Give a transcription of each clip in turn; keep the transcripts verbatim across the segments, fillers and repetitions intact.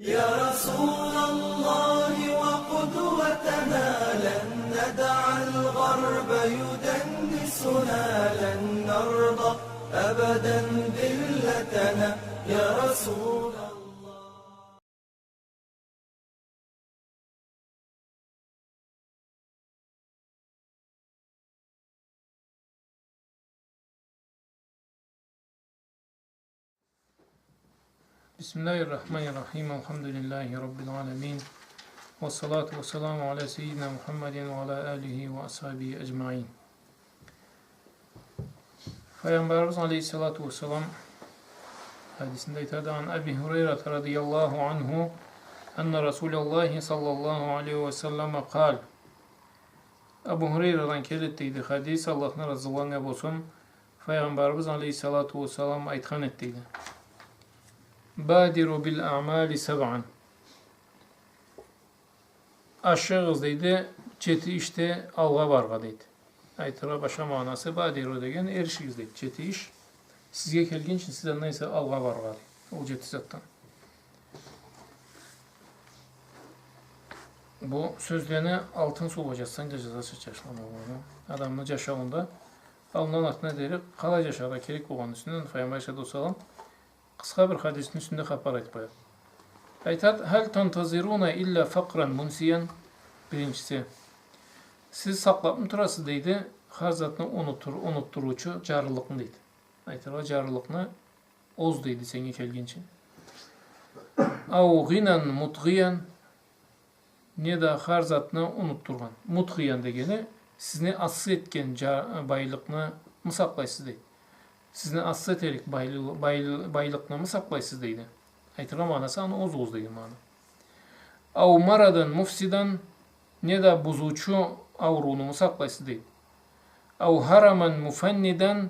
يا رسول الله وقدوتنا، لن ندع الغرب يدنسنا، لن نرضى أبدا ذلتنا، يا رسول الله. بسم الله الرحمن الرحيم. الحمد لله رب العالمين. والصلاة والسلام على سيدنا محمد وعلى آله وأصحابه أجمعين. Файгъамбарыбыз алейхиссалату уассалам хадисинде айтады: عن أبي هريرة رضي الله عنه أن رسول الله صلى الله عليه وسلم قال. Абу Хурайрадан келеди дейди хадис, Аллахны разылыгъы анга болсун, Файгъамбарыбыз алейхиссалату уассалам айтхан эди дейди: بادروا بالأعمال سبعا. Ашыгъыз дейди, джети ишде алгъа барыргъа дейди. Айтыргъа башха магъанасы, بادروا деген эришигиз дейди. Джети иш сизге келгинчи, сиз андан эсе алгъа барыргъа дейди. Ол джети затдан. Бу сёзлени алтын суу бла джазсанг да джазарча джашламагъа. Адамны джашауунда аллындан артына дери къалай джашаргъа керек болгъанны юсюнден Файгъамбар алейхиссалату уассалам къысха бир хадисни юсюнде хапар айтып къояды. Айтады: هل تنتظرون إلا فقرا منسيا؟ Биринчиси, сиз сакълапмы турасыз дейди, хар затны унутур-, унутдуруучу джарлылыкъны дейди. Айтыргъа, джарлылыкъны оз дейди сеннге келгинчи. أو غنى مطغيا, неда хар затны унутдургъан. مطغيا дегени, сизни ассы этген джа-, байлыкънымы сакълайсыз дейди. Сизни ассы этерик байли-, байли-, байлыкънымы сакълайсыз дейди. Айтыргъа магъанасы, аны озугъуз деген магъана. أو مرضا مفسدا, неда бузуучу ауруунуму сакълайсыз дейди. أو هرما مفندا,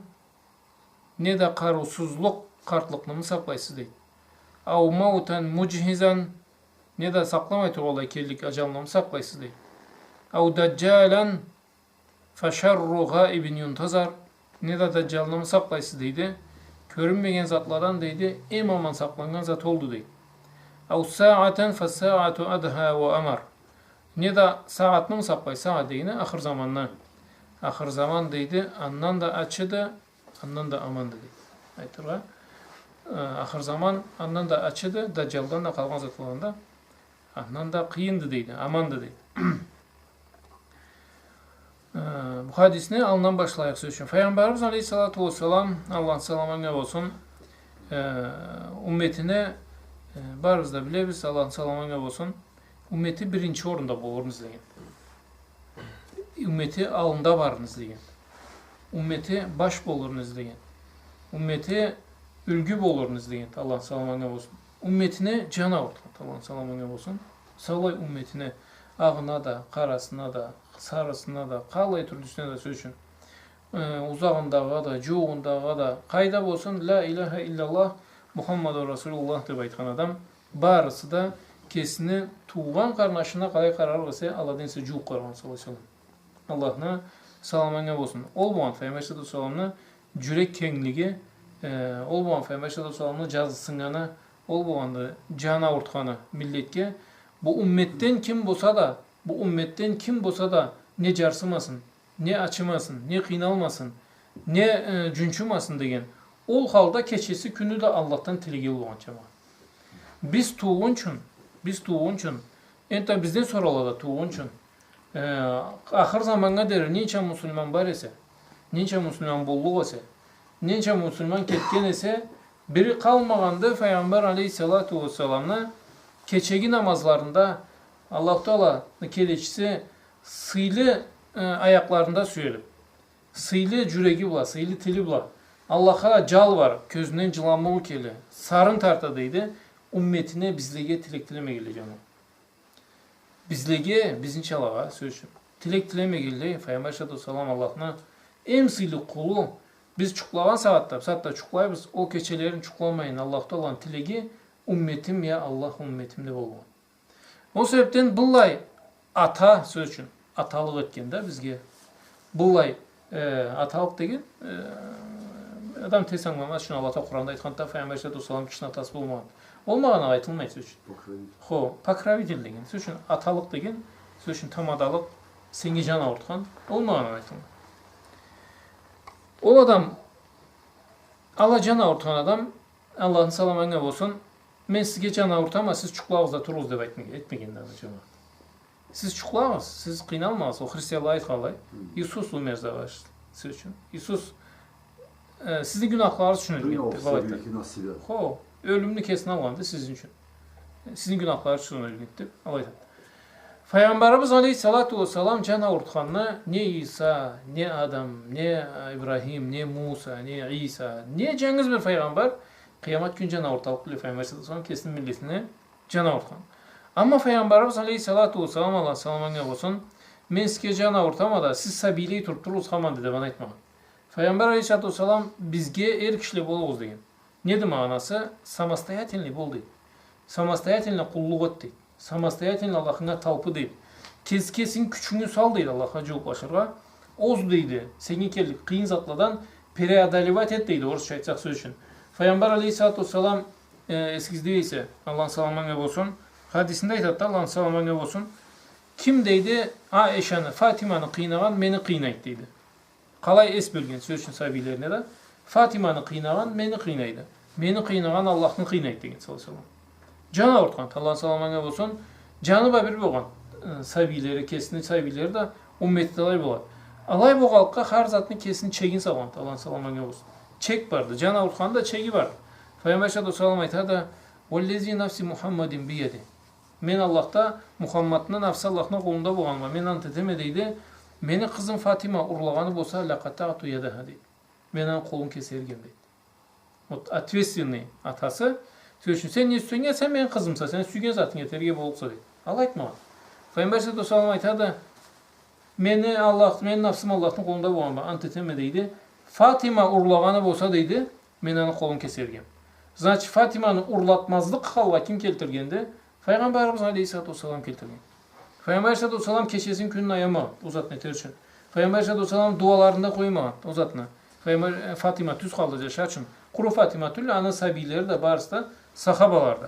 неда къарыусузлукъ, къартлыкънымы сакълайсыз дейди. أو موتا مجهزا, неда сакъламай тургъанлай келлик аджалнымы сакълайсыз дейди. أو دجالا فشر غائب ينتظر, неда Даджалнымы сакълайсыз дейди. Кёрюнмеген затладан дейди, эм аман сакъланнган зат олду дейди. أو ساعة فالساعة أدهى وأمر. Неда сагъатнымы сакълайсыз, сагъат дегени ахыр заманны. Ахыр заман дейди, андан да ачыды, андан да аманды дейди. Айтыргъа, э, ахыр заман андан да ачыды, Даджалдан да, къалгъан затладан да, андан да къыйынды дейди, аманды дейди. Э, бу хадисни аллындан башлайыкъ, сёз ючюн. Файгъамбарыбыз алейхиссалату уассалам, Аллахны саламы анга болсун, э, умметине, э, барыбыз да билебиз, Аллахны саламы анга болсун, уммети биринчи орунда болурун излеген. Уммети аллында барын излеген. Уммети баш болурун излеген. Уммети юлгю болурун излеген. Аллахны саламы анга болсун. Умметине джан аурутхан. Аллахны саламы анга болсун. Саулай умметине, агъына да, къарасына да, сарысына да, къалай тюрлюсюне да, сёз ючюн. Э, узагъындагъа да, джууугъундагъа да, къайда болсун, «Ля иляха илляллах, Мухаммадун Расулуллах» деб айтхан адам, барысы да кесини туугъан къарнашына къалай къарарыкъ эсе, аладан эсе джууукъ къарагъан, саллаллаху алейхи ва саллам. Аллахны саламы анга болсун. Ол болгъан Файгъамбар саллаллаху алейхи ва салламны джюрек кенглиги, э, ол болгъан Файгъамбар саллаллаху алейхи ва салламны джазыкъсыннганы, ол болгъанды джан аурутханы миллетге. Бу умметден ким болса да, бу умметден ким болса да не джарсымасын, не ачымасын, не къыйналмасын, не, э, джунчумасын деген. Ол халда кечеси, кюню да Аллахдан тилеги болгъан, джамагъат. Биз туугъунчун, биз туугъунчун, энтда бизден сора ала да туугъунчун, э, ахыр заманнга дери ненча муслиман бар эсе, ненча муслиман боллукъ эсе, ненча муслиман кетген эсе, бири къалмагъанды Файгъамбар алейхиссалату уассаламны кечеги намазларында Аллаху Тааланы келечиси сыйлы, э, аякъларында сюелиб, сыйлы джюреги бла, сыйлы тили бла Аллахха джалбарыб, кёзюнден джыламукъ келе, сарын тарта дейди, умметине, бизлеге тилек тилемегенлей, джамагъат. Бизлеге, бизничалагъа, сёз ючюн, тилек тилемегенлей, Файгъамбар алейхиссалату уассалам Аллахны эм сыйлы къулу, биз джукълагъан сагъатда, бусагъатда джукълайбыз, ол кечелерин джукъламайын, Аллаху Тааланы тилеги, «Умметим, я Аллах, умметим» деб болгъан. Ол себебден быллай ата, сёз ючюн, аталыкъ этген да бизге. Быллай, э, аталыкъ деген, э, адам терс ангыламаз ючюн, Аллах Таала Къуранда айтханды, Файгъамбар алейхиссалату уассалам кишини атасы болмагъан. Ол магъанагъа айтылмайды, сёз ючюн. Покровитель. Хо, покровитель деген, сёз ючюн, аталыкъ деген, сёз ючюн, тамадалыкъ, сеннге джан аурутхан, ол магъанагъа айтылмайды. Ол адам, ала джан аурутхан адам, Аллахны саламы анга болсун, мен сизге джан аурутама, сиз джукълагъыз да туругъуз деб айтмагъан, этмеген да аны, джамагъат. Сиз джукълагъыз, сиз къыйналмагъыз, ол христианла айтханлай. Иисус умер за вас, сёз ючюн. Иисус, э, сизни гюнахларыгъыз ючюн ёлгенди, алай айтады. Хо, ёлюмню кесин алгъанды сизни ючюн. Сизни гюнахларыгъыз ючюн ёлгенди деб, алай айтады. Файгъамбарыбыз алейхиссалату уассалам джан аурутханны не Иса, не Адам, не, э, Ибрахим, не Муса, не Иса, не джангыз бир файгъамбар къыямат кюн джан ауруталлыкъ бла Файгъамбар саллаллаху алейхи уа саллам кесини миллетине джан аурутхан. Амма Файгъамбарыбыз алейхиссалату уассалам, Аллах саламы анга болсун, мен сизге джан аурутама да, сиз сабийлей туруб туругъуз хаманда деб аны айтмагъан. Файгъамбар алейхиссалату уассалам бизге эр кишиле болугъуз деген. Неди магъанасы? Самостоятельный бол дейди. Самостоятельно къуллукъ эт дейди. Самостоятельно Аллахынга талпы дейди. Кес-, кесинг кючюнгю сал дейди Аллахха джууукълашыргъа. Оз дейди, сеннге келлик къыйын затладан преодолевать эт дейди, орусча айтсакъ сёз ючюн. Файгъамбар алейхиссалату уассалам, э, эсигизде эсе, Аллахны саламы анга болсун, хадисинде айтады да, Аллахны саламы анга болсун, ким дейди, Аишаны, Фатиманы къыйнагъан, мени къыйнайды дейди. Къалай эс бёлген, сёз ючюн, сабийлерине да, Фатиманы къыйнагъан мени къыйнайды. Мени къыйнагъан Аллахны къыйнайды деген, саллаллаху алейхи уа саллам. Джан аурутхан, Аллахны саламы анга болсун, джаны бла бир болгъан, э, сабийлери, кесини сабийлери да, уммети да алай болады. Алай болгъанлыкъгъа хар затны кесини чегин салгъан, Аллахны саламы анга болсун. Чек барды, джан аурутханны да чеги барды. Файгъамбар алейхиссалату уассалам айтады, «Уаллази нафси Мухаммадин бияди». Мен Аллахда, Мухаммадны нафсы Аллахны къолунда болгъанына мен ант этеме дейди, мени къызым Фатима урлагъаны болса, «лакъатаъту ядаха» дейди. Мен аны къолун кесерик эдим дейди. Вот ответственный атасы. Сёз ючюн, сен не сюйсенг, сен мени къызымса, сен сюйген затынгы этерге боллукъса дейди. Алай айтмагъан. Файгъамбар алейхиссалату уассалам айтады, мени Аллах, мени нафсым Аллахны къолунда болгъанына ант этеме дейди. Фатима урлагъаны болса дейди, мен аны къолун кесерик эдим. Значит, Фатиманы урлатмазлыкъ халгъа ким келтиргенди? Файгъамбарыбыз алейхиссалату уассалам келтирген. Файгъамбар алейхиссалату уассалам кечесин, кюнюн аямагъан ол затны этер ючюн. Файгъамбар алейхиссалату уассалам дууаларында къоймагъан ол затны. Файгъамбар, э, Фатима тюз къалды джашар ючюн. Къуру Фатима тюллю, аны сабийлери да барысы да сахабаларды.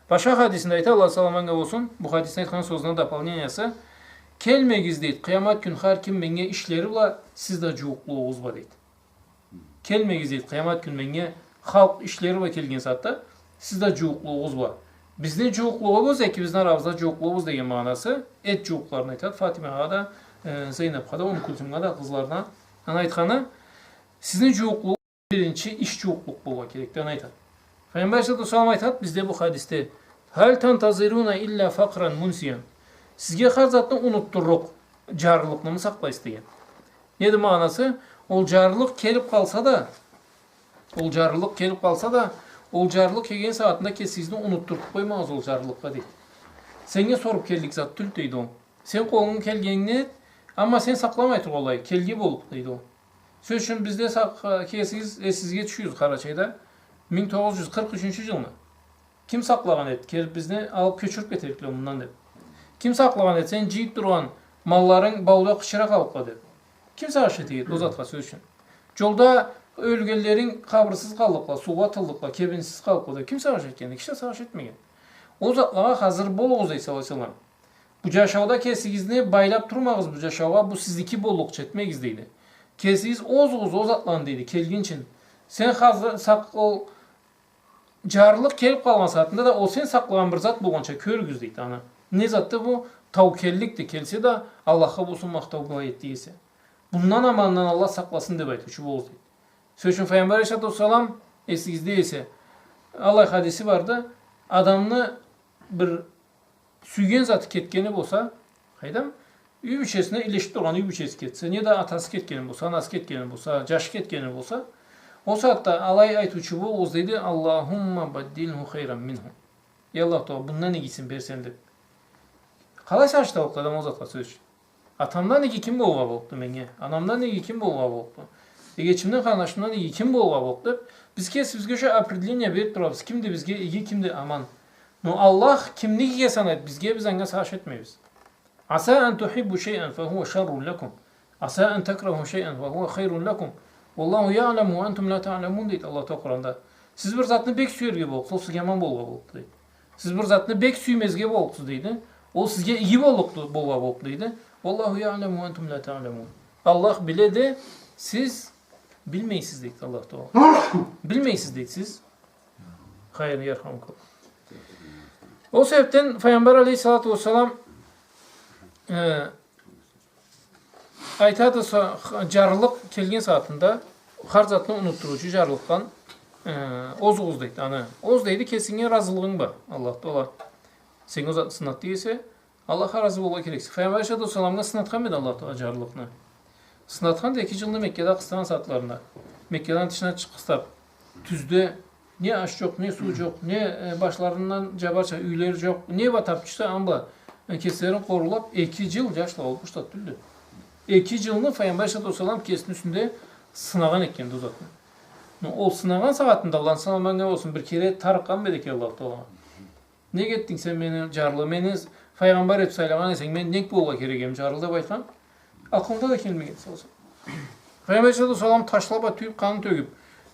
Башха хадисинде айта, Аллах саламы анга болсун, бу хадисни айтхан сёзюне дополнениясы, келмегиз дейди, къыямат кюн хар ким меннге ишлери бла, сиз да джууукълугъугъуз бла дейди. Келмегиз дейди, къыямат кюн меннге халкъ ишлери бла келген сагъатда, сиз да джууукълугъугъуз бла. Бизни джууукълугъубуз, экибизни арабызда джууукълугъубуз деген магъанасы, эт джууукъларын айтады. Фатимагъа да, э, Зейнабха да, Умму Кулсумгъа да, къызларына. Аны айтханы, сизни джууукълугъугъуз биринчи иш джууукълукъ болургъа керекди, аны айтады. Файгъамбар алейхиссалату уассалам айтады, бизде бу хадисде, «Халь тантазируна илля факъран мунсиян?» Сизге хар затны унутдурлукъ джарлылыкънымы сакълайсыз деген. Неди магъанасы? Ол джарлылыкъ келиб къалса да, ол джарлылыкъ келиб къалса да, ол джарлылыкъ келген сагъатында кесигизни унутдуруб къоймагъыз ол джарлылыкъгъа, дейди. Сеннге соруб келлик зат тюлдю, дейди, ол. Сен къолунгдан келгенни эт, амма сен сакъламай тур алай, келлик боллукъ, дейди, ол. Сёз ючюн, бизде сакъ-, кесигиз эсигизге тюшюрюгюз, Къарачайда, минг тогъуз джюз къыркъ ючюнчю джылны. Ким сакълагъан эди, келиб бизни алыб кёчюрюб кетерликле мындан деб? Ким сакълагъан эди, сен джыйыб тургъан малларынг бауда къычыра къаллыкъла деб? Ким сагъыш эте эди ол затха, сёз ючюн? Джолда ёлгенлеринг къабырсыз къаллыкъла, суугъа атыллыкъла, кебинсиз къаллыкъла деб ким сагъыш этгенди? Киши да сагъыш этмеген. Ол затлагъа хазыр болугъуз, дейди, саллаллаху алейхи уа саллам. Бу джашауда кесигизни байлаб турмагъыз бу джашаугъа, бу сизники боллукъча этмегиз, дейди. Кесигиз озугъуз ол затланы, дейди, келгинчи. Сен хазыр, сакъ-, ол Джарлылыкъ келиб къалгъан сагъатында да ол сен сакълагъан бир зат болгъанча кёрюгюз, дейди, аны. Не затды бу? Таукелликди, келсе да, Аллахха болсун махтау, былай этди эсе. Бундан амандан Аллах сакъласын деб айтыучу болугъуз, дейди. Сёз ючюн, Файгъамбар алейхиссалату уассалам, эсигизде эсе, аллай хадиси барды, адамны бир сюйген заты кетгени болса, къайдам, юй бийчесине, илешиб тургъан юй бийчеси кетсе, неда атасы кетгени болса, анасы кетгени болса, джашы кетгени болса, ол сагъатда алай айтыучу болугъуз, дейди, «Аллахумма баддилху хайран минху». Эй Аллах Тагъала, бундан игисин бер сен, деб. Къалай сагъыш эталлыкъды адам ол затха, сёз ючюн? Атамдан иги ким болургъа боллукъду меннге? Анамдан иги ким болургъа боллукъду? Эгечимден, къарнашымдан иги ким болургъа боллукъду? Биз кесибизге шу определение бериб турабыз, кимди бизге иги, кимди аман. Но Аллах кимни игиге санайды бизге, биз анга сагъыш этмейбиз. «Аса ан тухиббу шайъан фа хуа шаррун лакум. Аса ан такраху шайъан фа хуа хайрун лакум. Уаллаху яъламу уа антум ла таъламун», дейди Аллах Тагъала Къуранда. Сиз бир затны бек сюерге боллукъсуз, ол сизге аман болургъа боллукъду, дейди. Сиз бир затны бек сюймезге боллукъсуз, дейди. Ол сизге иги боллукъду, болургъа боллукъду, дейди. Уаллаху яъламу ва антум ля таъламун. Аллах биледи, сиз билмейсиз, дейди Аллах Тагъала. Билмейсиз, дейди, сиз. Хайыр, ярхамукаллах. Ол себепден Файгъамбар алейхиссалату уассалам, э, айтады, са-, х-, джарлылыкъ келген сагъатында, хар затны унутдуруучу джарлылыкъдан, э, озугъуз, дейди, аны. Оз, дейди, кесинге разылыгъынг бла. Аллах Тагъала сеннге ол затны сынатды эсе, Аллахха разы болургъа керексе. Файгъамбар алейхиссалату уассаламгъа сынатхан эди Аллах Тагъала джарлылыкъны. Сынатхан да эки джылны Меккада къыстагъан сагъатларында. Меккадан тышына чыкъгъызтаб, тюзде не аш джокъ, не суу джокъ, не, э, башларындан джабарча юйле джокъ, не бла табчыса, аны бла, э, кеслерин къоруулаб, эки джыл, джашла, ол бушда тюлдю. Эки джылны Файгъамбар алейхиссалату уассалам кесини юсюнде сынагъан экен ол затны. Но ол сынагъан сагъатында, Аллахны саламы анга болсун, бир кере тарыкъгъан эди экен Аллах Тагъалагъа. Нек этдинг сен мени джарлы? Мени файгъамбар этиб сайлагъан эсенг, мен нек болургъа керек эдим джарлы деб айтхан. Акъылына да келмеген эди, саллаллаху алейхи ва саллам. Файгъамбар алейхиссалату уассалам ташлаб, тюйюб, къанын тёгюб,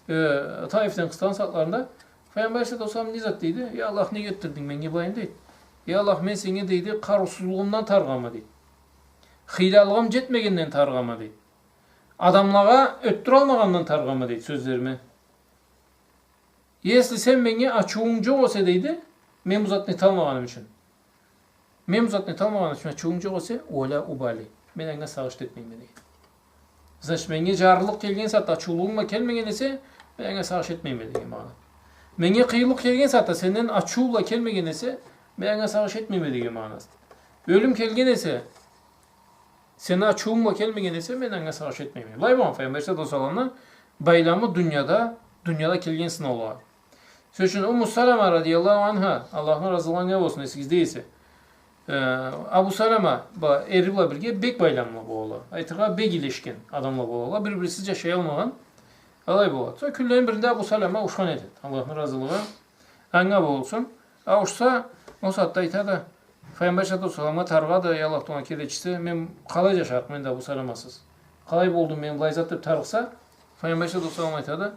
э, Таифден къыстагъан сагъатларында Файгъамбар алейхиссалату уассалам не зат дейди? Я Аллах, нек этдирдинг меннге былайын, дейди. Я Аллах, мен сеннге, дейди, къарыусузлугъумдан тарыгъанма, дейди. Хыйлалыгъым джетмегенден тарыгъанма, дейди. Адамлагъа ётдюралмагъандан тарыгъанма, дейди, сёзлерими. Если сен меннге ачыуунг джокъ эсе, дейди, мен бу затны эталмагъаным ючюн. Мен бу затны эталмагъаным ючюн ачыуунг джокъ эсе, уа ля убали. Мен анга сагъыш да этмейме, дейди. Значит, меннге джарлылыкъ келген сагъатда ачыулугъунг бла келмеген эсе, мен анга сагъыш этмейме деген магъана. Меннге къыйынлыкъ келген сагъатда сенден ачыу бла келмеген эсе, мен анга сагъыш этмейме деген магъанасы. Ёлюм келген эсе, сени ачыуунг бла келмеген эсе, мен анга сагъыш этмейме. Былай болгъан Файгъамбар алейхиссалату уассаламны байламы дунияда, дунияда келген сынауланы. Сёз ючюн, Умму Салама радияллаху анха, Аллахны разылыгъы анга болсун, эсигизде эсе, э, Абу Салама бла, эри бла бирге бек байламлы болалла. Айтыргъа, бек илешген адамла болалла. Бир-бириси джашаялмагъан. Алай болады. Сора кюнлени биринде Абу Салама ауушхан этеди. Аллахны разылыгъы анга болсун. Ауушса, ол сагъатда айтады, Файгъамбар алейхиссалату уассаламгъа тарыгъады, я Аллах Тагъаланы келечиси, мен къалай джашарыкъма энди Абу Саламасыз? Къалай болдум мен былай зат деб тарыкъса, Файгъамбар алейхиссалату уассалам айтады,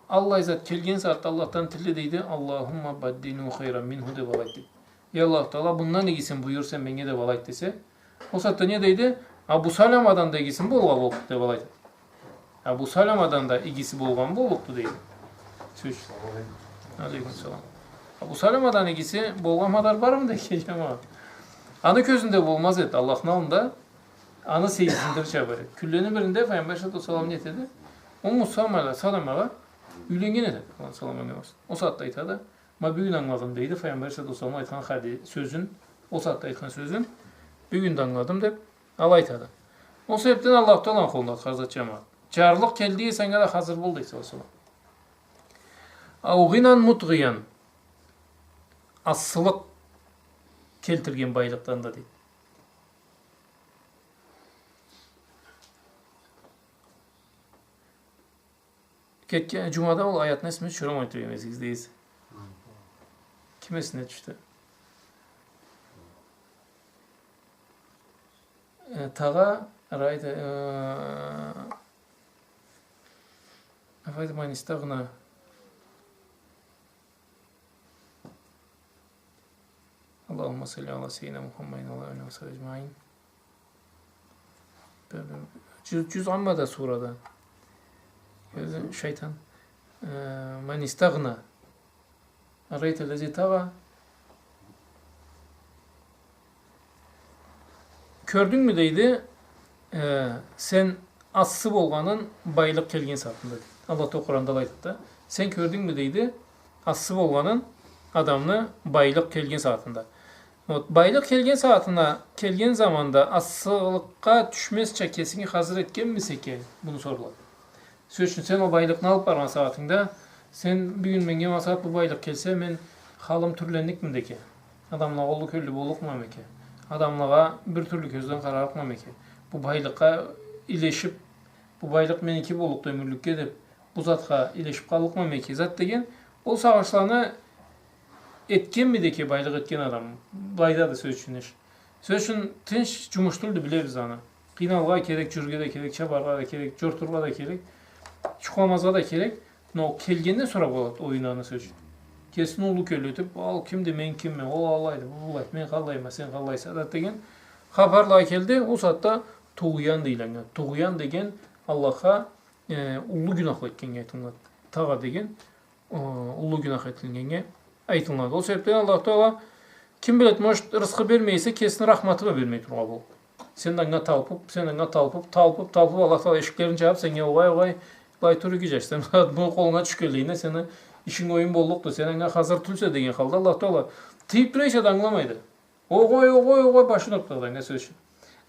аллай зат келген сагъатда Аллахдан тиле, дейди, Аллахумма баддилху хайран минху деб алайт, дейди. Я Аллах Тагъала, бундан игисин буюр сен меннге деб алайт десе, ол сагъатда не дейди? Абу Саламадан да игисин болгъан боллукъду деб алайт. Абу Саламадан да игиси болгъан боллукъду, дейди. Сёз. Алейкум салам. Абу Саламадан игиси болгъан мадар бармыды экен, джамагъат? Аны кёзюнде болмаз эди, Аллахны аллында аны сейирсиндирирча бар эди. Кюнлени биринде Файгъамбар алейхиссалату уассалам не этеди? Умму Салама, Саламагъа юйленнген этеди. Аллах саламы анга болсун. Ол сагъатда айтады, ма бюгюн ангыладым, дейди, Файгъамбар алейхиссалату уассалам айтхан хади-, сёзюн, ол сагъатда айтхан сёзюн, бюгюн да ангыладым, деб, алай айтады. Ол себебден Аллах Тагъаланы къолунда хар зат, джамагъат. Джарлылыкъ келди эсе, анга да хазыр бол, дейди, саллаллаху алейхи ва саллам. Ау гъинан мутгъиян. Ассылыкъ келтирген байлыкъдан да, дейди. Кетген джумада ол аятны эсиме тюшюрюрме айтыргъа, эсигизде эсе. Ким эсине тюшдю? Э, Тагъа, райта, э, райта ман истагъна. Аллахумма салли аля саййидина Мухаммадин ва аля алихи ва сахбихи аджмаин. Бир, бир, джюз, джюз Аммада сурада. Шайтан. Э, ман истагъна. Арайта ллязи тагъа. Кёрдюнгмю, дейди, э, сен ассы болгъанын байлыкъ келген сагъатында, дейди. Аллах Тагъала Къуранда алай айтады да. Сен кёрдюнгмю, дейди, ассы болгъанын адамны байлыкъ келген сагъатында. Вот, байлыкъ келген сагъатына, келген заманда ассылыкъгъа тюшмезча кесинги хазыр этгенмисе экен, муну соралады. Сёз ючюн, сен ол байлыкъны алыб баргъан сагъатынгда, сен бюгюн меннге, масала, бу байлыкъ келсе, мен халым тюрленникмиди экен? Адамлагъа уллу кёллю боллукъмамы экен? Адамлагъа бир тюрлю кёзден къарарыкъмамы экен? Бу байлыкъгъа илешиб, бу байлыкъ меники боллукъду ёмюрлюкге деб, бу затха илешиб къаллыкъмамы экен? Зат деген, ол сагъышланы этгенмиди экен байлыкъ этген адам? Былайдады, сёз ючюн, иш. Сёз ючюн, тынч джумуш тюлдю, билебиз аны. Къыйналыргъа керек, джюрюрге да керек, чабаргъа да керек, джортургъа да керек, джукъламазгъа да керек. Но келгенде сорап алады оюнаны, сёз ючюн. Кесин уллу кёллю этип, ол кимди, мен кимме, ол алайды, бу былайды, мен къаллайма, сен къаллайса да деген хапарла келди, ол сагъатда тугъян дейле анга. Тугъян деген Аллахха, э, уллу гюнахла этгеннге айтылынады. Тагъа деген, э, уллу гюнах этилгеннге айтылынады. Ол себепден Аллаху Тагъала, ким билет, может, рызкъы бермей эсе, кесини рахматы бла бермей тургъа болур. Сен да анга талпып, сен да анга талпып, талпып, талпып, Аллах Тагъала эшиклерин жабып, сеннге огъай, огъай, былай тур, иги жаш, сен муну къолунга тюшгенлигинде, сени ишинг оюн боллукъду, сен анга хазыр тюлсе деген халда Аллах Тагъала тыйып тура эсе да ангыламайды. Огъай, огъай, огъай, башын уруп турады анга, сёз ючюн.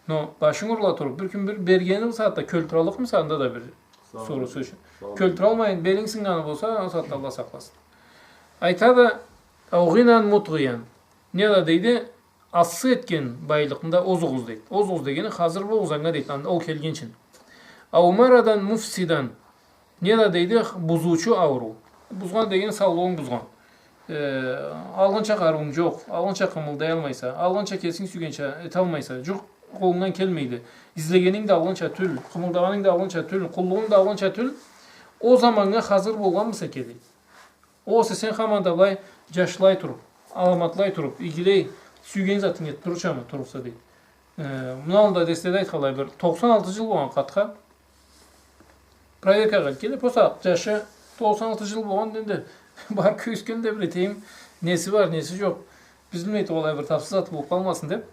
Но башынг урула туруп, бир кюн бир бергени сагъатда кёлтюраллыкъмыса, анда да бир соруу, сёз ючюн. Кёлтюралмайын, белинг сыннганы болса, ол сагъатда Аллах сакъласын. Айтады, «Ау гъинан мутгъиян». Не да дейди, ассы этген байлыкъны да озугъуз дейди. Озугъуз дегени хазыр болугъуз анга дейди, анда ол келгинчи. «Ау марадан муфсидан». Не да дейди, бузуучу ауруу. Бузгъан деген саулугъунг бузгъан. Э, алгъынча къарыуунг жокъ, алгъынча къымылдаялмайса, алгъынча кесинг сюйгенча эталмайса, жукъ, къолунгдан келмейди. Излегенинг да алгъынча тюл, къымылдагъанынг да алгъынча тюл, къуллугъунг да алгъынча тюл. Ол заманнга хазыр болгъанмыса экен дейди. Огъесе сен хаманда былай жашлай туруп, аламатлай туруп, игилей, сюйген затынг этип турурчамы турурса дейди. Э, муну аллында дерследе айтханлай, бир токъсан алты жыл болгъан къартха проверкагъа келе, просто жашы токъсан алты жыл болгъан, энди барып кёргюзтген да бир этейим, неси бар, неси жокъ. Биз билмей тургъанлай бир тапсыз зат болуп къалмасын деп,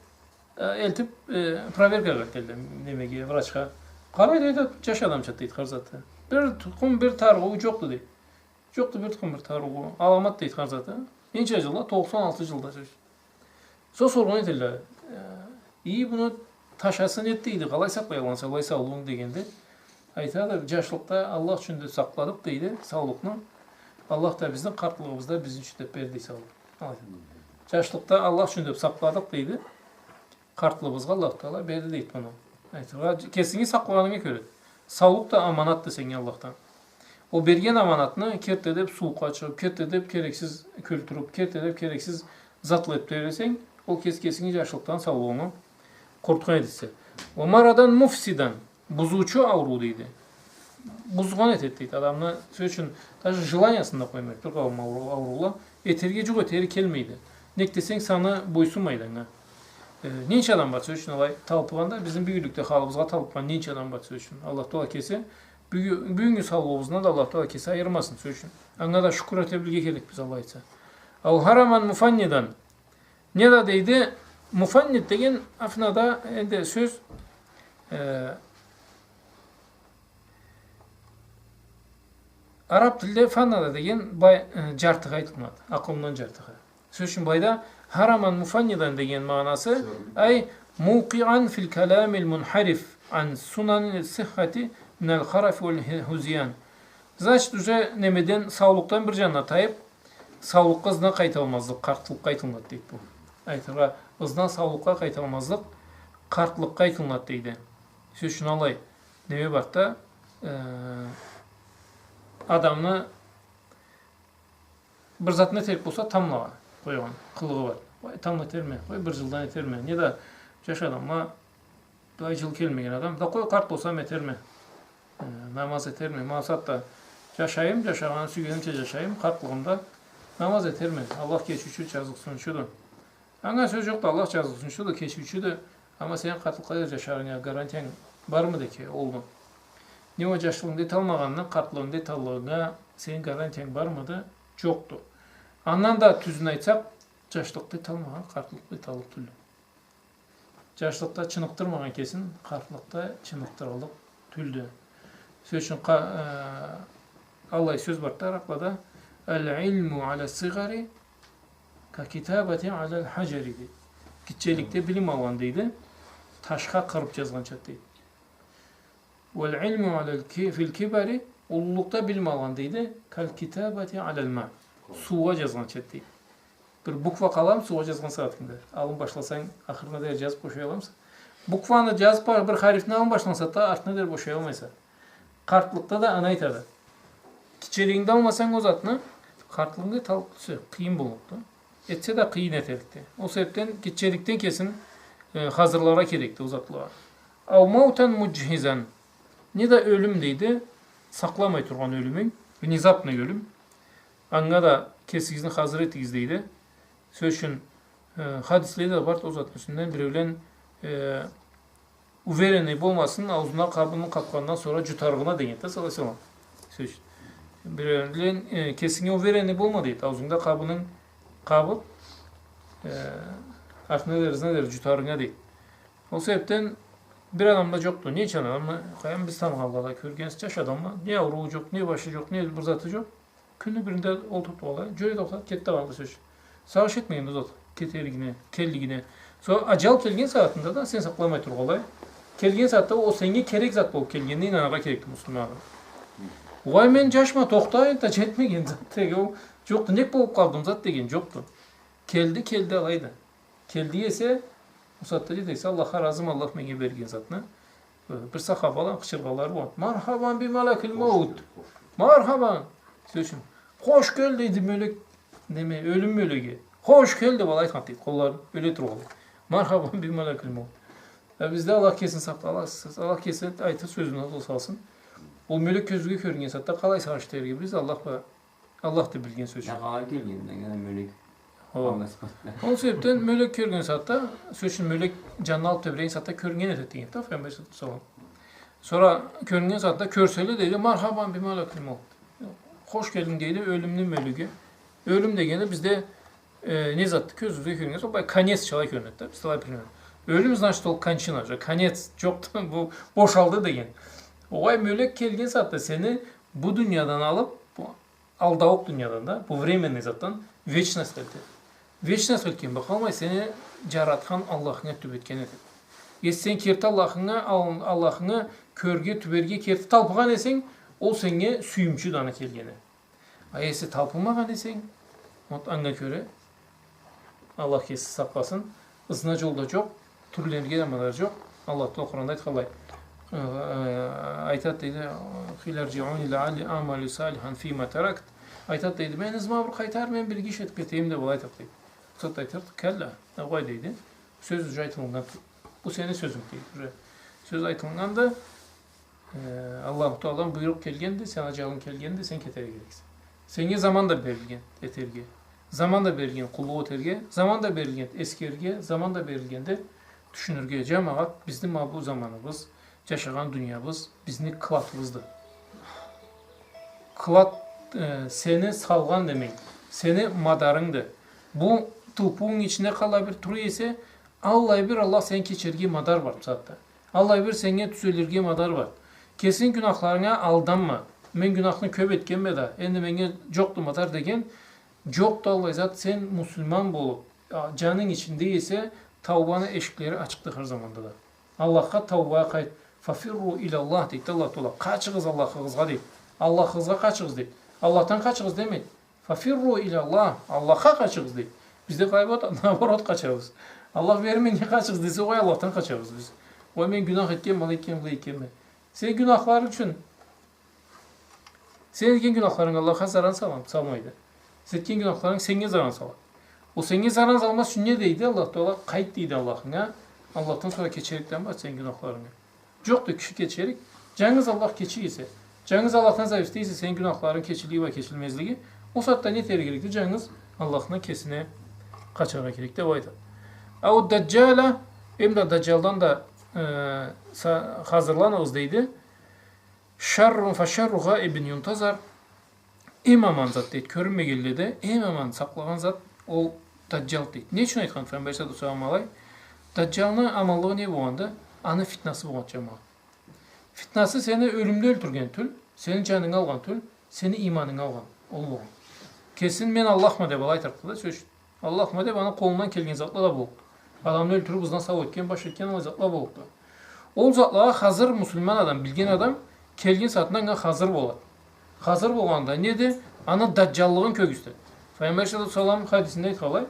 э, элтип, э, проверкагъа келди немеге, врачха. Къарайды, айтады, жаш адамчады дейди, хар заты. Бир тукъум, бир тарыгъыуу жокъду дейди. Жокъду бир тукъум бир тарыгъыуу, аламат дейди хар заты. Ненча жылда? Токъсан алты жылда, сёз ючюн. Сора соргъан этелле, э, «Ий, муну ташасын эт», — дейди, «къалай сакълай алгъанса былай саулугъунгу?» — дегенде, айтады, «Жашлыкъда Аллах ючюн деп сакъладыкъ, — дейди, — саулукъну. Аллах да бизни къартлыгъыбызда бизни ючюн деп берди, — дейди, — саулукъну». Алай. «Жашлыкъда Аллах ючюн деп сакъладыкъ, — дейди, — къартлыгъыбызгъа Аллах Тагъала берди», — дейди муну. Айтыргъа, кесинги сакълагъанынгы кёре. Саулукъ да аманатды сеннге Аллахдан. Ол берген аманатны керти деп сууукъгъа чыгъып, керти деп керексиз кёлтюрюп, керти деп керексиз затла этип тебресенг, ол кес-, кесинги жашлыкъдан, саулугъунгу къурутхан этесе. «Ва марадан муфсидан», бузуучу ауруу дейди. Бузгъан этеди дейди адамны, сёз ючюн, даже желаниясын да къоймайды. Бир къауум ауру-, ауруула этерге жукъ этери келмейди. Нек десенг, саны бойсунмайды анга. Э, ненча адам бар, сёз ючюн, алай талпыгъан да, бизни бюгюнлюкде халыбызгъа талпыгъан ненча адам бар, сёз ючюн. Аллах Тагъала кеси бюгю-, бюгюннгю саулугъубуздан да Аллах Тагъала кеси айырмасын, сёз ючюн. Анга да шукур эте билирге керекбиз, Аллах айтса. «Ау хараман муфаннидан». Не да дейди, муфаннид деген афнада энди сёз, э, араб тилде фаннада деген бай-, э, жартыгъа айтылынады, акъылындан жартыгъа. Сёз ючюн, былайда «хараман муфаннидан» деген магъанасы, ай, мукъиан фил каламил мунхариф ан сунани сиххати минал харафи вал хузиян. Значит, уже немеден, саулукъдан бир жанына тайып, саулукъгъа ызына къайталмазлыкъ, къартлыкъгъа айтылынады дейди бу. Айтыргъа, ызына саулукъгъа къайталмазлыкъ къартлыкъгъа айтылынады дейди. Сёз ючюн, алай неме барды да, э, адамны бир затын этерик болса, тамблагъа къойгъан къылыгъы бар. Къой, тамбла этерме, къой, бир жылдан этерме. Не да жаш адамла, былай жыл келмеген адам, да къой, къарт болсам этерме. Э, намаз этерме. Макъсат да жашайым, жашагъанны сюйгенимча жашайым, къартлыгъымда намаз этерме. Аллах кечиучю, жазыкъсыныучуду. Анга сёз жокъду, Аллах жазыкъсыныучуду, кечиучюдю. Амма сени къартлыкъгъа дери жашарынга гарантиянг бармыды экен, олду? Не ол жашлыгъынгда эталмагъанны, къартлыгъынгда эталлыгъынга сени гарантиянг бармыды? Жокъду. Андан да тюзюн айтсакъ, жашлыкъда эталмагъан къартлыкъда эталлыкъ тюлдю. Жашлыкъда чыныкъдырмагъан кесин къартлыкъда чыныкъдыраллыкъ тюлдю. Сёз ючюн, къа-, э, аллай сёз барды да араблада: «Ал-илму аля сигъари ка китабати аля хаджари», — дейди. Гитчеликде билим алгъан, дейди, ташха къырып жазгъанча, дейди. «Вал илму аля ки-, фил кибари», уллулукъда билим алгъан, дейди, «кал китабати аля ма», суугъа жазгъанча, дейди. Бир буква къалам суугъа жазгъан сагъатынгда. Аллын башласанг, ахырына дери жазып бошай аламыса? Букваны жазып, бир харифни аллын башласанг да, артына дери бошай алмайса. Къартлыкъда да аны айтады. Гитчелигингде алмасанг ол затны, къартлыгъынгда эталлыкъ тюлсе, къыйын боллукъду. Этсе да къыйын этерикди. Ол себепден гитчеликден кесин, э, хазырларгъа керекди ол затлагъа. «Ау маутан муджхизан». Не да ёлюм, дейди, сакъламай тургъан ёлюмюнг. Внезапный ёлюм. Анга да кесигизни хазыр этигиз, дейди. Сёз ючюн, э, хадисле да барды ол затны юсюнден, биреулен, э, уверенный болмасын, аузуна къабыны къабхандан сора джутарыгъына деген да, саллаллаху алейхи ва саллам. Сёз ючюн. Биреулен, э, кесинге уверенный болма, дейди. Аузунгда къабынынг къабыб, э, артына дери, ызына дери джутарынга, дейди. Ол себебден бир адам да джокъду. Не ючюн адам, къайдам, биз таныгъанла да, кёргенибиз, джаш адамла. Не аурууу джокъ, не башы джокъ, не бир заты джокъ. Кюнню биринде олтуруб алай, джюрек тохтады, кетди, къалды, сёз ючюн. Сагъыш этмеген да ол зат, кетеригине, келлигине. Сора аджал келген сагъатында да сен сакъламай тургъанлай. Келген сагъатда ол сеннге керек зат болуб келгенине ийнаныргъа керекди муслиман адам. Угъай, мен джашма, тохта, энтда джетмеген зат деген ол джокъду. Нек болуб къалдым зат деген джокъду. Келди, келди, алайды. Келди эсе, ол сагъатда джетсе, Аллахха разыма, Аллах меннге берген затны. Бир сахабала къычыргъанлары болгъан: «Мархабан би малакил маут! Мархабан!» Сёз ючюн, «Хош кел», дейди, мёлек, неме, ёлюм мёлеги. «Хош кел», деб алай айтхан, дейди, къолларын ёле тургъанлай. «Мархабан би малакил маут!» А бизде Аллах кеси сакъ-, Аллах, Аллах кеси айтыр сёзюн ол салсын. Ол мёлек кёзюуге кёрюннген сагъатда къалай сагъыш этерге билирбиз, Аллах ба-, Аллах да билген, сёз ючюн. Аллах келгенинге да мёлек. Хо. Ол себебден мёлек кёрген сагъатда, сёз ючюн, мёлек джанын алыб тебреген сагъатда кёрюннген этеди деген да, Пайгъамбар саллаллаху алейхи ва саллам. Сора кёрюннген сагъатда кёрселе, дейди, «Мархабан би малакил маут». Хош келдинг, дейди, ёлюмню мёлеги. Ёлюм дегени бизде, э, не затды, кёзюбюзге кёрюннген, ол бай конец чалай кёрюнеди да, бизде алай примерно. Ёлюм, значит, ол кончина, уже конец, джокъду, бу бошалды деген. Угъай, мёлек келген сагъатда сени бу дуниядан алыб, бу алдаукъ дуниядан да, бу временный затдан вечностьха элтеди. Вечностьха элтген бла къалмай, сени джаратхан Аллахынга тюбетген этеди. Если сен керти Аллахынга, Ал-, Аллахынга кёрге, тюберге керти талпыгъан эсенг, ол сеннге сюйюмчюдю аны келгени. А если талпымагъан эсенг, вот анга кёре, Аллах кеси сакъласын, ызына джол да джокъ, тюрлениге да мадар джокъ. Аллах Тааля Къуранда айтханлай, э, э, айтады, дейди, «Къиля рджиъуни лаъалли аъмалу салихан фима таракт». Айтады, дейди, «Мени ызыма бир къайтар, мен бир иги иш этиб кетейим», деб алай айтады, дейди. Ол сагъатда айтады, «Калла, угъай», дейди. Сёз уже айтылыннган. Бу сени сёзюнг, дейди, уже. Сёз айтылыннганды. Э, Аллаху Таалядан буйрукъ келгенди, сени аджалынг келгенди, сен кетерге керексе. Сеннге заман да берилген этерге. Заман да берилген къуллукъ этерге, заман да берилген эсгерирге, заман да берилгенди тюшюнюрге. Джамагъат, бизни ма бу заманыбыз, джашагъан дуниябыз бизни кладыбызды. Клад, э, сени салгъан, демек, сени мадарынгды. Бу тылпыуунг ичинде къаллай бир тура эсе, аллай бир Аллах сени кечерге мадар бар бусагъатда. Аллай бир сеннге тюзелирге мадар бар. Кесинг гюнахларынга алданма. Мен гюнахны кёб этгенме да, энди меннге джокъду мадар деген, джокъду аллай зат, сен муслиман болуб, а, джанынг ичинде эсе, таубаны эшиклери ачыкъды хар заманда да. Аллахха таубагъа къайт. «Фафирру иляллах», дейди Аллах Тааля. Къачыгъыз Аллахыгъызгъа, дейди. Аллахыгъызгъа къачыгъыз, дейди. Аллахдан къачыгъыз демейди. «Фафирру иляллах», Аллахха къачыгъыз, дейди. Бизде къалай болады, наоборот къачабыз. Аллах бери меннге къачыгъыз десе, угъай, Аллахдан къачабыз биз. Угъай, мен гюнах этгенме, алай этгенме, былай этгенме. Сен гюнахларынг ючюн, сен этген гюнахларынг Аллахха заран салам-, салмайды. Сен этген гюнахларынг сеннге заран салады. Ол сеннге заран салмаз ючюн не дейди Аллах Тааля? Къайт дейди Аллахынга. Аллахдан сора кечериклик бар сени гюнахларынга. Джокъду киши кечерик. Джангыз Аллах кече эсе, джангыз Аллахдан зависит эте эсе сени гюнахларынг кечилиги ва кечилмезлиги, ол сагъатда не этерге керекди? Джангыз Аллахны кесине къачаргъа керекди, деб айтады. Ау Даджала, эм да Даджалдан да, э, са-, хазырланыгъыз, дейди. «Шаррун фа шарру гъаибин юнтазар». Эм аман зат, дейди, кёрюнмегенледе эм аман сакълагъан зат ол Даджал, дейди. Не ючюн айтхан Пайгъамбар саллаллаху алейхи ва саллам алай? Даджалны аманлыгъы не болгъанды? Аны фитнасы болгъан, джамагъат. Фитнасы сени ёлюмде ёлтюрген тюл, сени джанынгы алгъан тюл, сени ийманынгы алгъан. Ол болгъан. Кесин «мен Аллахма» деб алай айтырыкъды да, сёз ючюн. Аллахма деб, аны къолундан келген затла да боллукъду. Адамны ёлтюрюб, ызына сау этген, баш этген, аллай затла боллукъду. Ол затлагъа хазыр муслиман адам, билген адам келген сагъатында анга хазыр болады. Хазыр болгъанда неди? Аны даджаллыгъын кёргюзтеди. Пайгъамбар саллаллаху алейхи ва саллам хадисинде айтханлай,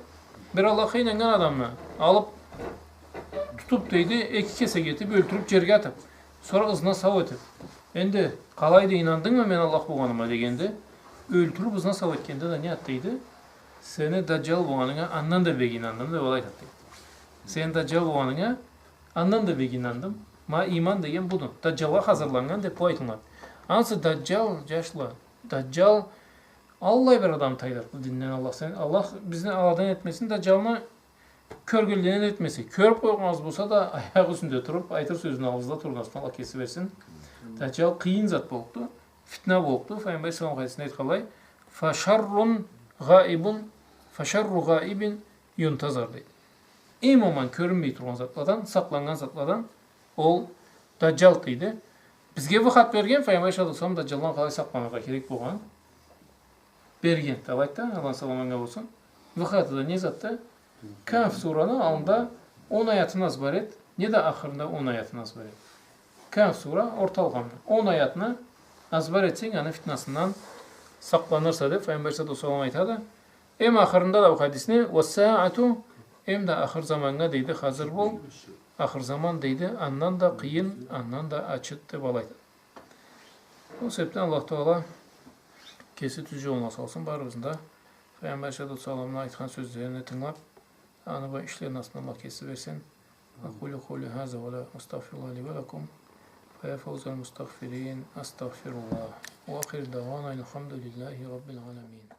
бир Аллахха ийнаннган адамны алыб, тутуб, дейди, эки кесек этиб, ёлтюрюб, джерге атыб, сора ызына сау этиб, «Энди къалайды, ийнандынгмы мен Аллах болгъаныма?» дегенде, ёлтюрюб, ызына сау этгенде да не айтады, дейди? «Сени даджал болгъанынга андан да бек ийнандым», деб алай айтады, дейди. «Сени даджал болгъанынга андан да бек ийнандым». Ма ийман деген буду. Даджалгъа хазырланнган деб бу айтылады. Ансы даджал, джашла, Даджал аллай бир адам тайдырыкъды динден, Аллах сен, Аллах бизни аладан этмесин, Даджалны кёргенледен этмесе. Кёрюп къойгъаныбыз болса да, аякъ юсюнде туруп, айтыр сёзюн алгъызда тургъан, Аллах кеси берсин. Даджал къыйын зат боллукъду, фитна боллукъду. Файгъамбар саллаллаху алейхи ва саллам айтханлай, «Фашаррун гъаибун, фашарру гъаибин юнтазар», дейди. Эм аман кёрюнмей тургъан затладан, сакъланнган затладан ол Даджал, дейди. Бизге выход берген, Файгъамбар саллаллаху алейхи ва саллам Даджалдан къалай сакъланыргъа керек болгъанын берген. Алайды да, Аллахны саламы анга болсун. Выходу да не затды? Кахф сураны аллында он аятын азбар эт, неда ахырында он аятын азбар эт. Кахф сура орталгъанды. Он аятны азбар этсенг, аны фитнасындан сакъланырса, деп Файгъамбар саллаллаху алейхи ва саллам айтады. Эм ахырында да бу хадисни, «Ва саату», эм да ахыр заманнга, дейди, хазыр бол. Ахыр заман, дейди, андан да къыйын, андан да ачыды, деп алайды. Ол себепден Аллах Таала кеси тюз джолуна салсын барыбызны да. Файгъамбар саллаллаху алейхи ва салламны айтхан сёзлерине тынгылап, аны бла ишлерини астына Аллах кеси берсин. أقول قولي هذا وأستغفر الله لي ولكم، فيا فوز المستغفرين، أستغفر الله. وآخر دعوانا أن الحمد لله رب العالمين.